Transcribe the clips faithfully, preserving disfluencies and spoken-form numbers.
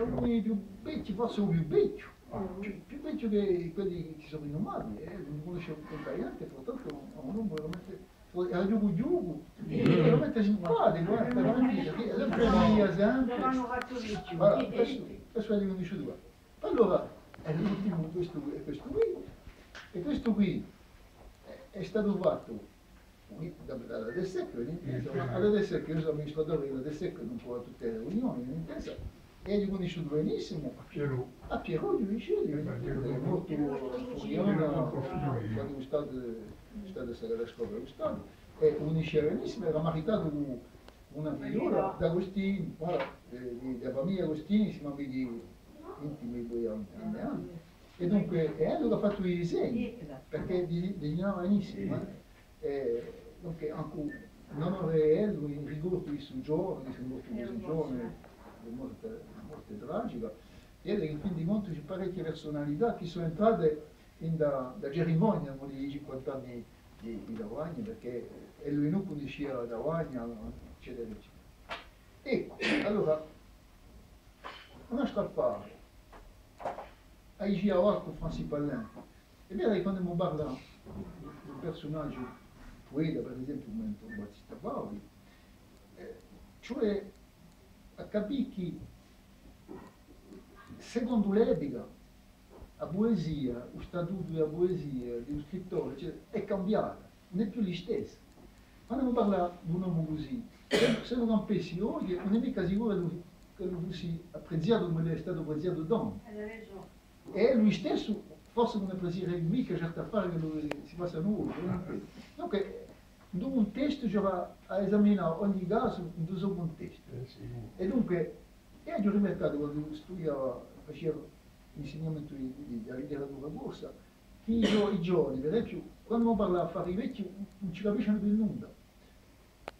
Uno di i più vechji, forse u più vechju, più, più vechju chè quelli chì sò rinumati, eh, ùn cunnoscu tanta ghjente, purtroppu hè un, un omu veramente, era ghjucu ghjucu, veramente simpaticu, eh, veramente, perchè sempre rideva sempre. Voilà, questu, questu l'aghju cunnisciutu quì. Allora, hè l'ultimu, questu, hè questu quì, è questu quì hè, hè statu fattu Quì, da, da, da l'A D S E C, vedi, insomma, à l'A D S E C, eiu sò amministratore di l'A D S E C, dunque à tutte e riunioni, vedi, intesa, è aghju cunnisciutu benissimu à Pierrot. À Pierrot, eiu dicu, hè mortu in Furiani, quandu hè statu, hè statu, hè statu à a scopa di u Statu, è u cunniscia benissimu, era maritatu cù una figliola d'Agostini, voilà, eh, di, di a famiglia Agostini, simu amichi intimi poi anni, anni, anni. È dunque, hè ellu chì hà fattu i disegni, perchè di-, disegnava benissimu, eh. È dunque, ancu in onore di ellu, in ricordu di stu ghjovanu, chì s'hè mortu cusì ghjovanu, hè morte, una morte tragica, è in fin di contu ci hè parechje persunalità chì sò entrate in da, da cerimonia, cum'ellu dice, cinquanta anni di, di Tavagna, perchè ellu ùn cunniscia Tavagna, eccetera, eccetera. Eccu, allora, un altru affare. Aghju à fà cù Francis Pallin. Hè vera chì quandu emu parlatu d'un persunagiu pueta, per esempiu, cum'è Antone Battista Paoli, eh, ci vole à capì chì, secondu l'epica, a puesia, u statutu di a puesia, di u scrittore, eccetera, hè cambiata, ùn hè più listessa. Quandu emu parlatu d'un omu cusì, s'ellu, s'ellu campessi oghje, ùn hè micca sicuru ch'ellu, ch'ellu fussi apprezzatu cum'ellu hè statu apprezzatu tandu. È ellu stessu, forse ùn apprezzerebbe micca certi affari chì si passanu oghje, eh. Dunque, in u cuntestu, ci vole à esaminà ogni casu in u so cuntestu. Eh, sì. È dunque, eiu aghju rimarcatu quandu studiava, facia l'insignamentu di, di, di a litteratura corsa, chì i ghjo-, i ghjovani, per esempiu, quandu emu parlatu d'affari vechji, ùn ci capiscianu più nunda.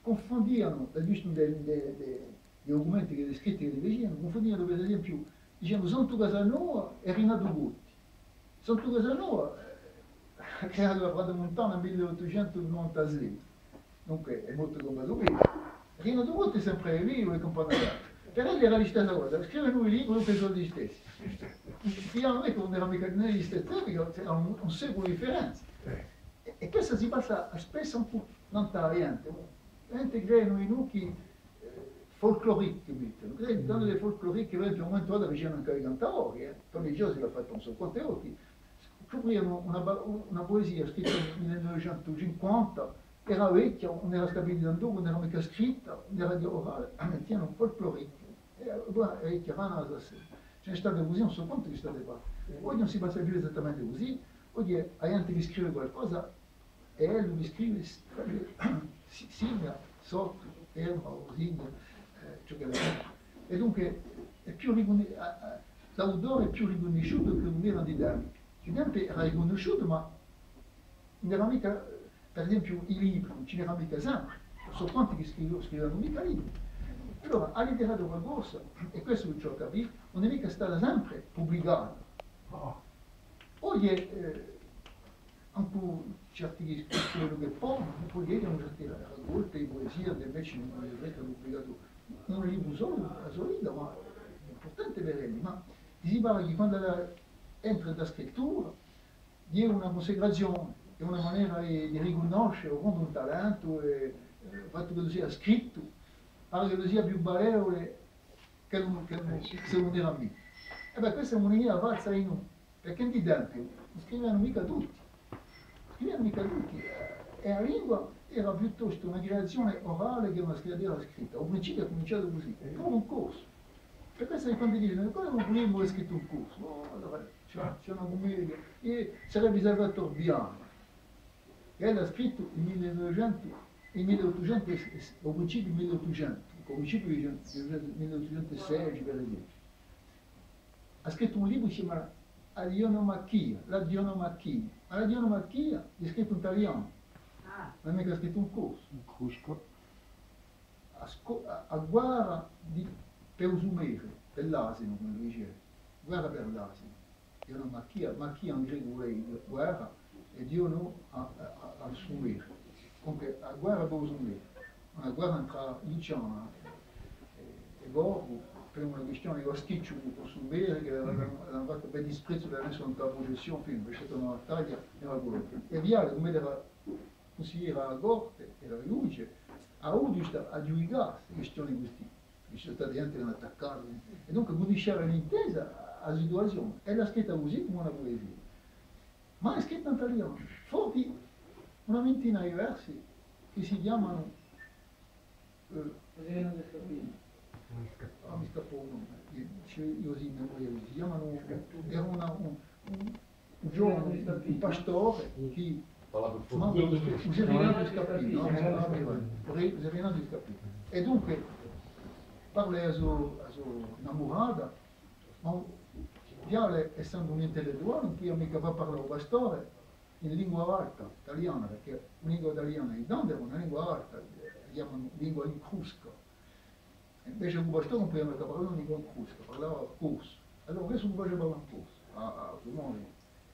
Cunfundianu, da ghjustu di, di, di, di ducumenti chì, di scritti chì li facianu, cunfundianu, per esempiu, dicendu Santu Casanova è Rinatu Coti. Santu Casanova, eh, hà creatu a Fata Muntana in mille ottucentu novantasei. Dunque, hè mortu cum'è u Duca. Rinatu Coti hè sempre vivu è campanu. Per elli era a listessa cosa, scrivenu i libri, dunque sò listessi. Ùn era micca, ùn era micca, ùn era listessa, era un, un seculu di differenza. È, è quessa si passa spessu ancu nant'à a ghjente, a ghjente crede in u, chì, eh, folklorique, mettenu, crede tandu chì folklorique, per esempiu, à un mumentu datu facianu ancu i cantadori, eh, Toni Giosi l'hà fattu ùn sò quante volte, scuprianu una ba-, una puesia scritta in u mille novecentu cinquanta, era vechja, ùn era stabilita in docu, ùn era micca scritta, ùn era chè orale, a mettianu folklorique. È, eh, voilà, hè chjarata a sò. Ci hè statu cusì, ùn sò quantu chì hè statu fattu. Oghje ùn si passa più esattamente cusì, oghje a ghjente chì scrive qualcosa, è ellu chì scrive, s-, si-, signa sottu, ferma, o signa, eh, ciò ch'ellu vole. È dunque, hè più ricunni-, a, a, l'autore hè più ricunnisciutu chè ùn era in i tempi. In i tempi era ricunnisciutu, ma ùn era micca, per esempiu, i libri, ùn ci n'era micca sempre. Sò quanti chì scrive-, scrivenu micca libri. Allora, a litteratura corsa, è questu ci vole à capì, ùn hè micca stata sempre publicata. Oghje, eh, ancu certi chì scrivenu chè pò, pò leghje certe raccolte di puesia, chì invece ùn hè micca publicatu un libru solu, a so vita, ma hè impurtante per elli. Ma si pare chì quandu ella entra in a scrittura, ghjè una cunsacrazione, hè una manera di, di ricunnosce u grande talentu, è, eh, u fattu ch'ellu sia scrittu, pare ch'ellu sia più valevule chè ùn, chè ùn, s'ellu ùn era micca. È bè, questa hè una idea falsa, innò, perchè in i tempi ùn scrivenu micca tutti. Scrivenu micca tutti. È a lingua era piuttostu una creazione orale chè una creatura scritta. U principiu hè cuminciatu cusì, puru in corsu. È questu hè quandu dicenu, quale hè u primu chì hà scrittu in corsu? Oh, allora, ci hè, ci hè una cummedia. È sarebbe Salvatore Bianchi. È l'hà scrittu in mille novecentu, in mille ottucentu è, è, à u principiu di mille ottucentu, à u principiu di, di mille ottucentu è sedeci, per esempiu. Hà scrittu un libru chì si chjama L'onomachia, l'onomachia. Ma l'onomachia hè scrittu in talianu. Ah. Ùn hè micca scrittu in corsu. In corsu. A sco-, a, a guerra di, per u sumere, per l'asinu, cum'ellu dice, guerra per l'asinu. L'onomachia, machia in grecu hè guerra, è l'ono à, à, à, à u sumere. Dunque, a guerra per u sumere, una guerra trà Luciana è, è Borgu, Una quistione di pasticciu cù stu pere chì l'anu, l'anu fattu per disprezzu, l'anu messu in a prucessione, infine, hè stata una battaglia, era quellu. È Viale, cum'ellu era cunsigliere à a corte, era ghjudice, hà avutu sta, à ghjudicà ste quistione custì, chì ci sò stati ghjente chì anu attaccatu, è dunque cunniscia l'intesa, a situazione, è l'hà scritta cusì cum'è una puesia. Ma hè scritta in talianu, forti una vintina di versi chì si chjamanu, eh, ah, mi scappa u nome, eh, ci, eiu sì in memoria, si chjamanu, era una, un, un, un ghjovanu, un pastore chì, ma, u Severinu di Scappino, no, mi scappa u nome, u Severinu di Scappino. È dunque, parla à a so, a so innamurata, ma Viale, essendu un intellettuale, ùn pudia micca fà parlà u pastore in lingua alta, taliana, perchè una lingua taliana, intantu, era una lingua alta, eh, chjamanu lingua incrusca. È invece u pastore ùn pudia micca parlà in lingua incrusca, parlava corsu. Allora, quessu ùn face parlà in corsu, à, à, à u so modu.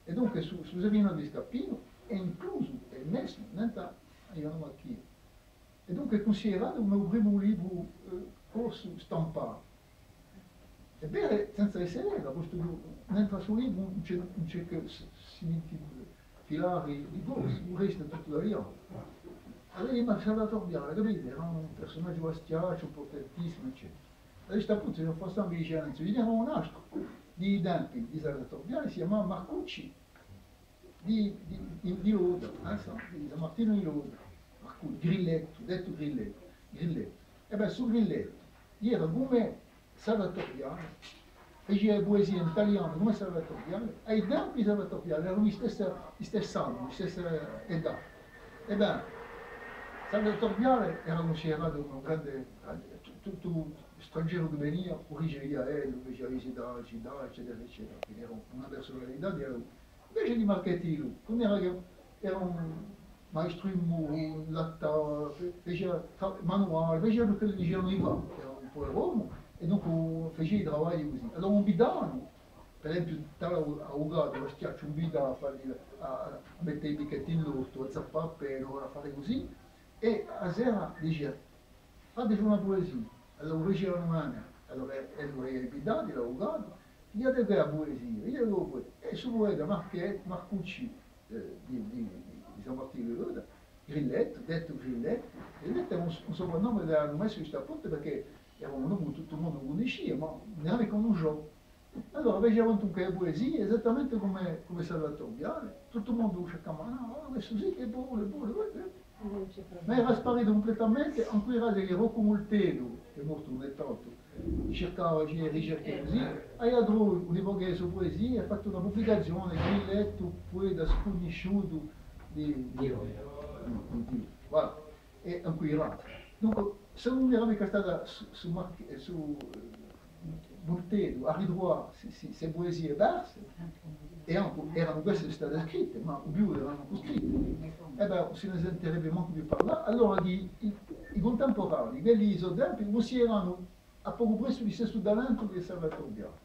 È dunque, stu, stu Severinu di Scappino hè inclusu, hè messu, nent'à, eiu ùn m'acchidu. È dunque hè cunsideratu cum'è u primu libru, eh, corsu stampatu. Hè vera, senza esse vera, postu chì nentru à stu libru ùn ci hè, ùn ci hè chè s-, siminti filari di corsu, u restu hè tuttu talianu. Allora, ma Salvatore Viale, capite, era un persunagiu bastiacciu, impurtantissimu, eccetera. Allora, à stu puntu, Jean-François mi dice, anzi, vi ne dicu un altru, di i tempi di Salvatore Viale, si chjamava Marcucci, di, di, di, di Lodda, eh, San, di San Martinu di Lodda, Marcu-, Grillettu, dettu Grillettu, Grillettu. È bè, stu Grillettu, era cum'è Salvatore Viale, facia puesia in talianu cum'è Salvatore Viale, à i tempi Salvatore Viale era di stessa, di stessa annu, di stessa età. È bè, Salvatore Viale era cunsideratu un grande, tu-, tuttu strangeru chì venia, u ricevia ellu, facia visità à a cità, eccetera, eccetera. Quindi era una persunalità, era Invece di Marchetti, quandu era chì era un maestru di muru, lattava, fe-, facia tra-, manuale, facia ciò ch'elli dicianu di fà, era un poveru omu, è dunque facia i travagli cusì. Allora invidiavanu, per esempiu, tale avu-, avvucatu, Bastiacciu, invidiava à fà, à, à mette i picchetti in l'ortu, à zappà appena, à fà cusì, è a sera dicia, fateci una puesia. Allora u facia una manu, allora, è, è allora i invitati, l'avvucatu, pigliate quì a puesia, pigliate quì. È stu pueta Marche-, Marcucci, eh, di, di, di, di San Martinu di Lodda, Grillettu, dettu Grillettu, Grillettu hè un, un soprannome chì l'anu messu ghjustu appuntu perchè era un nome chì tuttu u mondu cunniscia, ma ùn era micca cunnisciutu. Allora, facia quantunque e puesie, esattamente cum'è, cum'è Salvatore Viale, tuttu u mondu u circava, ah, questu sì chì hè bonu, hè bonu, eh, eh. Ma era sparitu cumplettamente, ancu grazie à Roccu Multedu, chì hè mortu ùn hè tantu, circava, facia ricerche cusì, hà trovu una poca di e so puesie, hà fattu una publicazione, Grillettu, pueta scunnisciutu di, di, di, di, voilà. È ancu grazie. Dunque, s'ellu ùn era micca statu stu, stu Marche-, stu, eh, Multedu à ritruvà sti, sti, ste puesie perse, è ancu, eranu queste state scritte, ma u più eranu ancu scritte, è bè, ùn si ne sentirebbe mancu più parlà. Allora i, i, i cuntempuranei, quelli di i so tempi, cunsideranu à pocu pressu listessu talentu chè Salvatore Viale.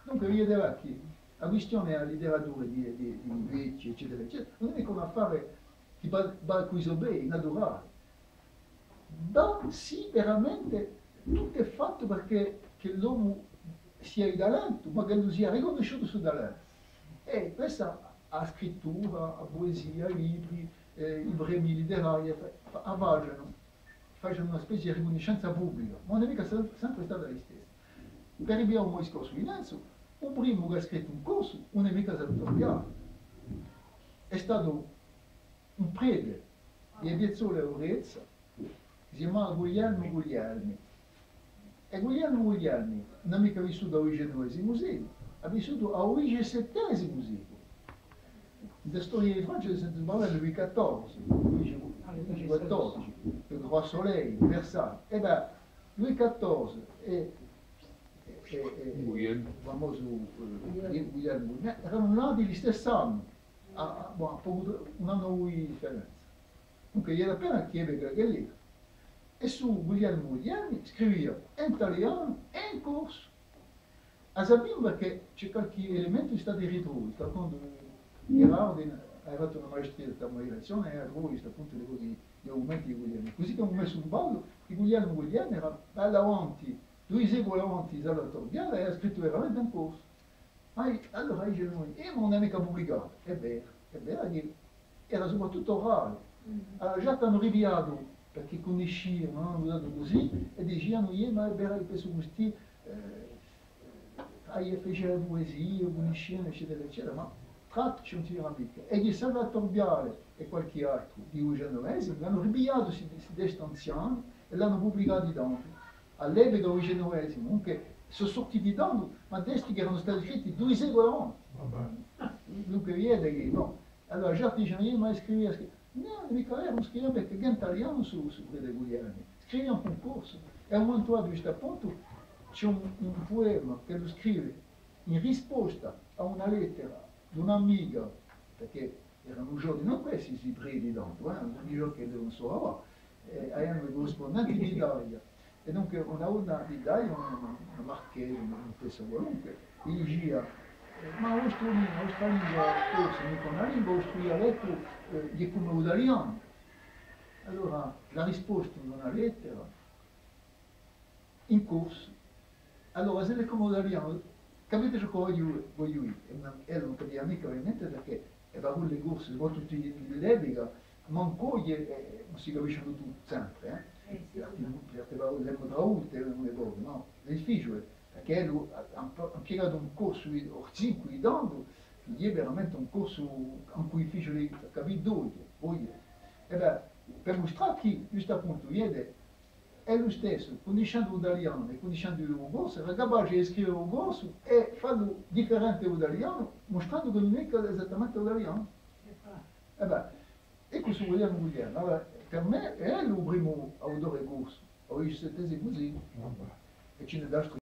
Dunque, vidite quì, a quistione di a litteratura di, di, di i vechji, eccetera, eccetera, ùn hè micca un affare chì và, và cù i so pedi, naturale. Ma sì, veramente, tuttu hè fattu perchè chì l'omu sia di talentu, ma ch'ellu sia ricunnisciutu stu talentu. È questa, a scrittura, a puesia, i libri, eh, i premi litterarii, fa, fa, a facenu, facenu una spezia di ricunniscenza publica, ma ùn hè micca sem-, sempre stata listessa. Per ripiglià u mo discorsu di nanzu, u primu chì hà scrittu in corsu ùn hè micca Salvatore Viale. Hè statu un prete di e Piazzole d'Aurezza, chì si chjamava Guglielmu Guglielmi. È Guglielmu Guglielmi ùn hà micca vissutu à u diciannovesimu seculu, hà vissutu à u diciassettesimu seculu. In a storia di Francia si sente parlà di Louis quatorze, Luigi, Luigi quattordeci, le Grand Soleil, Versailles. È bè, Louis quatorze è, è, è, è u famosu, eh, Guglielmu Guglielmi, eranu nati listessu annu. Ah, ah, bon, hà pocu, un annu di differenza. Dunque, era appena chì ebbe quella. È stu Guglielmu Guglielmi scrivia in talianu è in corsu. A sapimu perchè ci hè qualchì elementu chì hè statu ritrovu, secondu Gherardi hà fattu una maestria di sta direzione è hà trovu stu appuntu di, di, di documenti di Guglielmu. Cusì ch'avemu messu in ballu chì Guglielmu Guglielmi era bellu avanti dui seculi avanti Salvatore Biale avia scrittu veramente in corsu. Ma i-, allora dicenu, eh, ma ùn l'hà micca publicatu. Hè vera, hè vera chì era soprattuttu orale. Allora, ghjà t'anu ripigliatu, perchè cunniscianu, anu usatu cusì, è dicianu, iè, ma hè vera chì quessu custì, eh, eh, facia a puesia, cunniscianu, eccetera, eccetera, ma traccia ùn si vede micca. È chì Salvatore Biale è qualchì altru di u Genovese anu ripigliatu sti, sti testi anziani è l'anu publicati tandu. À l'epica u Genovese, dunque, sò surtiti tandu, ma testi chì eranu stati scritti dui seculi avanti. Dunque, vede chì, nò, allora, certi dicenu, iè, ma scrivia, scrivia. Nò, ùn hè micca vera, ùn scrivia micca in talianu stu, stu Prete Guglielmi. Scrivia in corsu. È à un mumentu datu, ghjustu à puntu, ci hè un, un puema ch'ellu scrive in risposta à una lettera d'un'amica, perchè eranu ghjovani, ùn quessi, sti preti tandu, eh, ùn dicu ch'elli ùn sò avà, eh, eranu i currispundenti d'Italia. È dunque una donna d'Italia, una, una, una marchesa, una cuntessa qualunque, li dicia, eh, ma a vostra lingua, a vostra lingua corsa, ùn hè micca una lingua, u vostru dialettu, eh, hè cum'è u talianu. Allora, l'hà rispostu in una lettera, in corsu. Allora, s'ellu hè cum'è u talianu, capite ciò ch'o vogliu, vogliu dì? È ùn, ellu ùn capiva micca ovviamente perchè e parolle corse, soprattuttu di, di l'epica, mancu oghje, eh, ùn si capiscenu tutte sempre, eh. Eh, sì, sì. Certe, certe parolle l'emu tradutte, eh, une volte, nò? Hè difficiule, perchè ellu hà, hà, hà impiegatu un corsu di, o cinque di tandu, chì hè veramente un corsu ancu difficiule à capì d'oghje, oghje. È bè, per mustrà chì, ghjustu à puntu, vede, ellu stessu, cunniscendu u talianu è cunniscendu u corsu, era capace di scrive u corsu è fallu differente da u talianu, mustrendu chì ùn hè micca esattamente u talianu. È bè, è cusì Guglielmu Guglielmu. Allora, per mè hè u primu autore corsu, o ghjustu à tesi cusì. È ci n'hè d'altri.